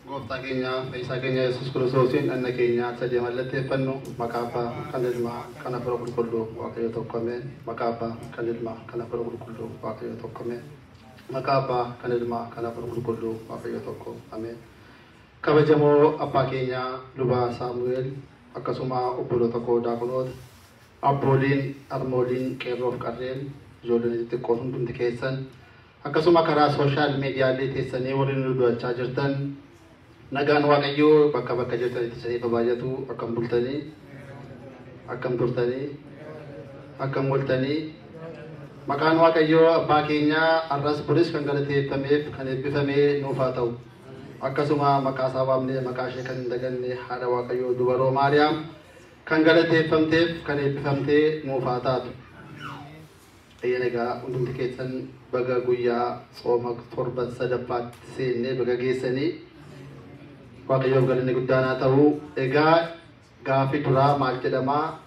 Gooftaa keenya Fayyisaa keenya Yesuus Kiristoosiin dhanna keenya sadii mallatteeffannu maqaa Abbaa kan Ilmaa kan Hafuura Qulqulluu Waaqayyo tokko ameen. Maqaa Abbaa kan Ilmaa kan Hafuura Qulqulluu Waaqayyo tokko ameen. Maqaa Abbaa kan Ilmaa kan Hafuura Qulqulluu Waaqayyo tokko ameen. Kabajamoo abbaa keenya Luba Saamu'eel akkasuma obboloota koo daakunoota abbooliin harmooliin qeerroof qarreen ijoolleen xixiqqoon hundumti keessan akkasuma karaa sooshaal miidiyaalee teessanii waliin nu du'achaa jirtan nagaan Waaqayyoo bakka bakka jirtanitti isiniif baay'atu. Akkam bultanii, akkam turtanii, akkam ooltanii? Maqaan Waaqayyoo abbaa keenyaa har'as boris kan galateeffameef kan eebbifamee nuuf haa ta'u. Akkasuma maqaa isaa waamnee maqaa ishee kan hin daganne haadha Waaqayyoo dubaroo Maariyaam kan galateeffamteef kan eebbifamtee nuuf haa taatu. Eeyyeen egaa hundumti keessan baga guyyaa tsooma torban sadaffaatti seennee baga geessanii Waaqayyoof galanni guddaan haa ta'u. Egaa gaafi duraa maal jedhamaa?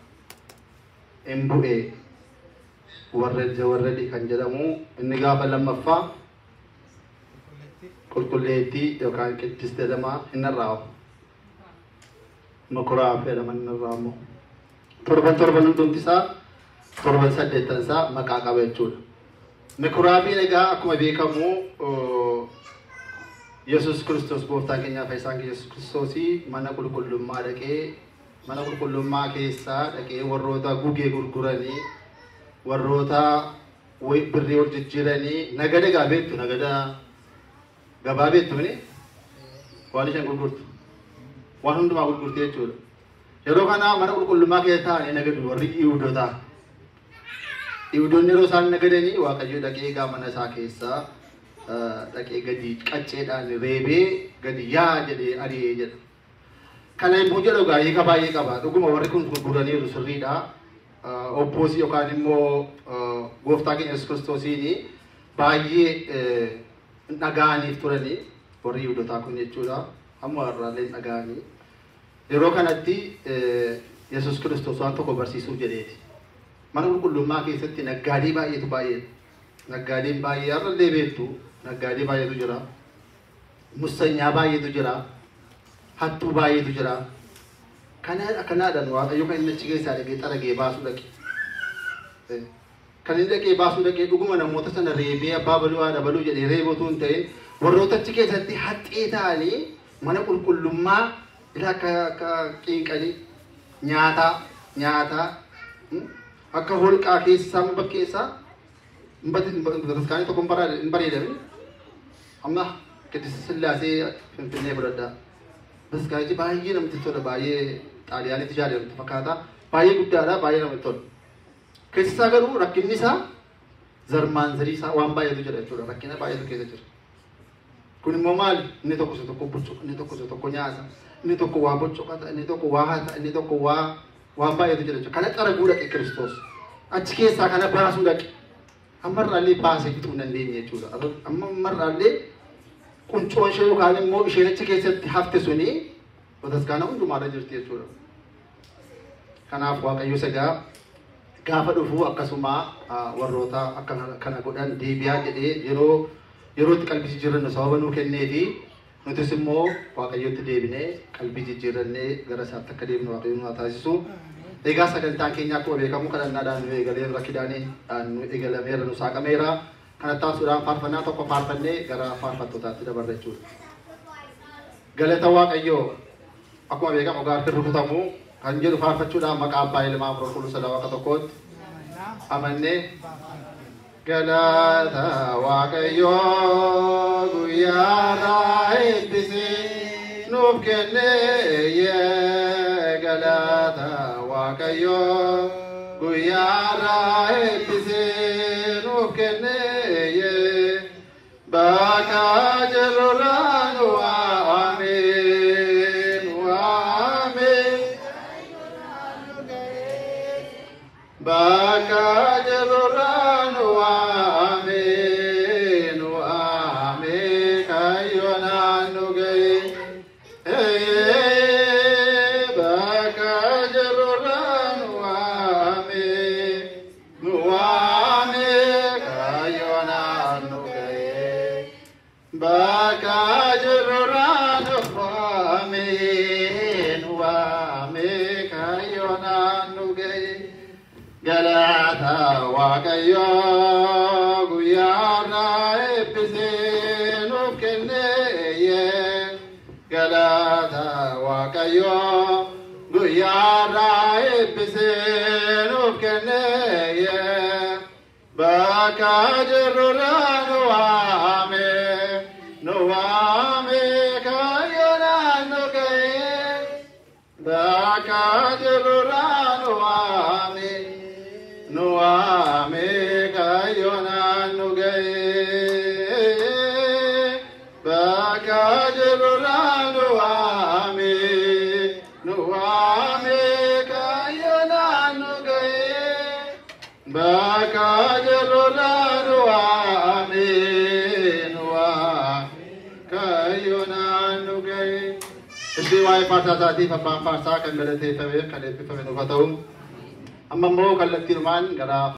Hin bu'e warra kan jedhamu inni gaafa lammaffaa qulqulleettii yookaan qiddist jedhama inni irraa makuraaf jedhama inni irraa immoo torban torban hundumti isaa torban saddeettan isaa maqaa qaba jechuudha. Mikuraabiin egaa akkuma beekamu Yesuus Kiristoos gooftaan keenyaa fayyisaan keenya Yesuus Kiristoosii mana qulqullummaa dhaqee mana qulqullummaa keessaa dhaqee warroota gugee gurguranii warroota birrii wal jijjiiranii nagada egaa beektu nagada gabaa beektu mini waan isheen gurgurtu waan hundumaa gurgurti jechuudha. Yeroo kana mana qulqullummaa keessa taa'anii nagadu warri Yihuudootaa. Yihuudoonni yeroo isaan nagadanii Waaqayyo dhaqee egaa mana isaa keessaa dhaqee gadi qacceedhaan reebee gadi yaa jedhee ari'ee jedha. Kana immoo jedhu egaa hiika baay'ee qaba. Dhuguma warri kun gurguraniiru sirriidha. Obboosii yookaan immoo gooftaa keenya Yesuus Kiristoosiin baay'ee dhaga'aniif turanii warri Yihuudootaa kun jechuudha. Amma warraallee dhaga'anii. Yeroo kanatti Yesuus Kiristoos waan tokko barsiisuuf jedheeti. Mana qulqullummaa keessatti naggaadee baay'eetu baay'eedha. Naggaadeen baay'ee har'allee beektu naggaadee baay'eetu jira. Mussanyaa baay'eetu jira. Hattuu baay'eetu jira. Kana akkanaadhaan Waaqayyo kan inni achi keessaa dhaqee xaragee baasuu dhaqe. Kan inni dhaqee baasuu dhaqee dhuguma namoota sana reebee abbaa baluu haadha baluu jedhee reebuu otoo hin ta'in warroota achi keessatti haxxee ta'anii mana qulqullummaa ila akka akka qiinqanii nyaataa nyaataa akka holqaa keessaa bakkeessaa bataskaanii tokko hin bareedamne amma Qiddist Sillaasee Finfinnee fudhadhaa. Bataskaanichi baay'ee namatti tola baay'ee Xaaliyaanitti ijaarame fakkaata baay'ee guddaadha baay'ee namatti tola. Keessi isaa garuu rakkinni isaa zarmaanzarii isaa waan baay'eetu jira jechuudha rakkina baay'eetu keessa jira. Kun immoo maali? Inni tokko isa tokko bocoqa, inni tokko isa tokko nyaata, inni tokko waa bocoqata, inni tokko waa hata, inni tokko waa waan baay'eetu jira jechuudha. Kana xaraguu dhaqe Kiristoos. Achi keessaa kana baasuu dhaqe. Ammarraallee baasee fixuu hin dandeenye jechuudha. Ammarraallee quncoon ishee yookaan immoo isheen achi keessatti hafte suni bataskaana hundumaarra jirti jechuudha. Kanaaf Waaqayyo egaa gaafa dhufu akkasuma warroota akka kana godhan deebi'aa jedhee yeroo yerootti qalbii jijjiirannu sababa nuu kennee fi nutis immoo Waaqayyotti deebinee qalbii jijjiirannee gara isaatti akka deebinu Waaqayyo nu haa taasisu. Egaa sagantaan keenya akkuma beekamu kadhannaadhaan nu eegaleera kidaaniin nu eegalameera nu saaqameera. Kana taasisuudhaan faarfannaa tokko faarfannee gara faarfattootaatti dabarra jechuudha. Galata Waaqayyoo akkuma beekamu gaarri rukutamu kan jedhu faarfachuudhaan maqaa Abbaa Ilmaa Hafuura Qulqulluu sadaa Waaqa tokkootti amannee galata Waaqayyoo guyyaarraa eebbisee nuuf kennee galata Waaqayyoo guyyaarraa eebbisee nuuf kennee bakka jirrurraa nu waame nu waame bakka jirrurraa nu waame nu waame kayyoonaan nu ga'e bakka jirrurraa nu waame nu waame kayyoonaan nu ga'e bakka jirrurraa nu nu waame kaayyoonaan nu ga'e. Galata Waaqayyoo guyyaarraa eebbisee nuuf kennee. Galata Waaqayyoo guyyaarraa eebbisee nuuf kennee. Bakka jirrurraa nu waame, nu waame kaayyoonaan nu ga'e. Bakka jirrurraa nu waame, nu waame kaayyoonaan nu ga'e. Bakka jirrurraa nu waame, nu waame kaayyoonaan nu ga'e. Bakka jirrurraa nu waame, nu waame kaayyoonaan nu ga'e. Ishee waa'ee faarsaa isaatiif abbaan faarsaa kan galateeffame kan eebbifame nuuf haa ta'u. Amma immoo kallattiinumaan gara